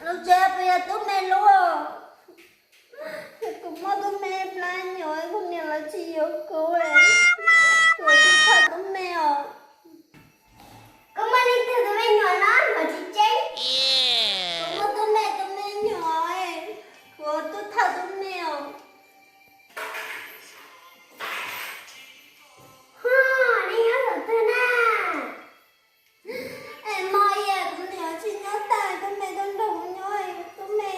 Tus tsev puas yog tub me lub? Kuv muab tub me plab nyuam, kuv niam lawv tsis yuav kuv, kuv tub thawj tub me os. Koj muaj leej twg tus me nyuam no, nyuam tsis tseeb. Kuv muaj tub me tus me nyuam, kuv tub thawj tub me os. Hos, nej nyob saum twg na? Es mo, kuv niam tsis nyob tag, tub me tuaj nrog kuv nyob, tub me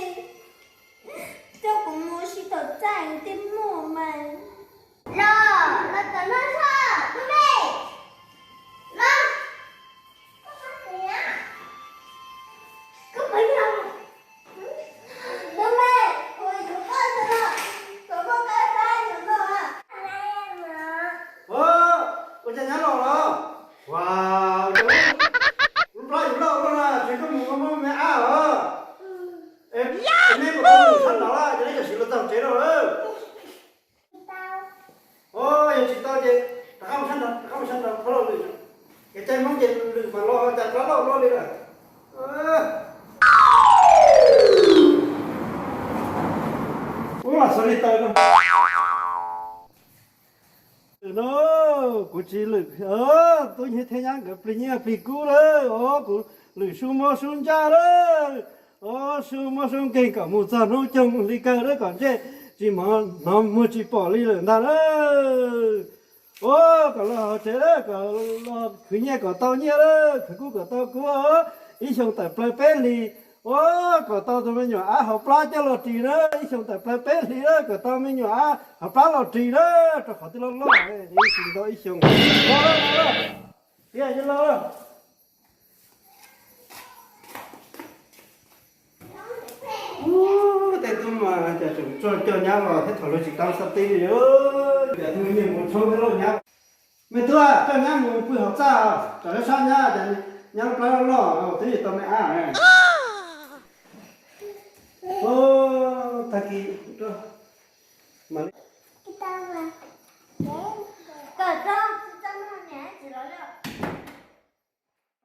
coj kuv mus ua si tom txaj thiaj muaj mas. Los, los tom no saib, tub me. Los. Koj puas yog? Tub me, kuv yuav koj ntag, kom koj kav tsij los no. Ua cas nyab los los? Ua, lub plab yuav loj loj na, tsis koj mus muab me ab los. Es neb puas tau lwm sab nraud lawm, ces neb cov siv los txog tsev lawm. Os, yog tsis tau ces rov qab mus sab nraud, rov qab mus sab nraud, qhov loj lwm. Kev cai Hmoob ces lwm mas los cas plab loj loj li lawm. Ub, los xav li tawm no. No, kuv tsis lwm, tub nyiag thiab nyab nkawd plig nyiaj plig kub lawm os, kuv lwm su mos su ntsaj lawm. Os, su mos su nkeeg kom mus txog hnub coog li kawg lawm kom ntsej tsis mov hnov muag tsis pom li lawm ntag lawm. Ua, kom los hauv tsev lawm, kom los khwv nyiaj kom tau nyiaj lawm, khwv kub kom tau kub, ib xyoo tawm plaws peb hlis. Ua, kom tau tus me nyuam ab hauv plab coj los ris na, ib xyoo tawm plaws peb hlis lawm, kom tau me nyuam ab hauv plab los ris na, rau qhov twb loj loj, ib xyoo ntau ib xyoo. Los, los, los, los. Tiag, los. Ub, tej tub mas cas tseem tsuag coj nyab los thiab, thaum luag tsis kam xav tib li. Cas tus me nyuam mus tshoob thiab lauj nyab. Me tub, coj nyab mus pw hauv txaj, tsam lub sab nyab, nyab lub plab loj loj, twb yuav tau me ab. Ub, tag kis mas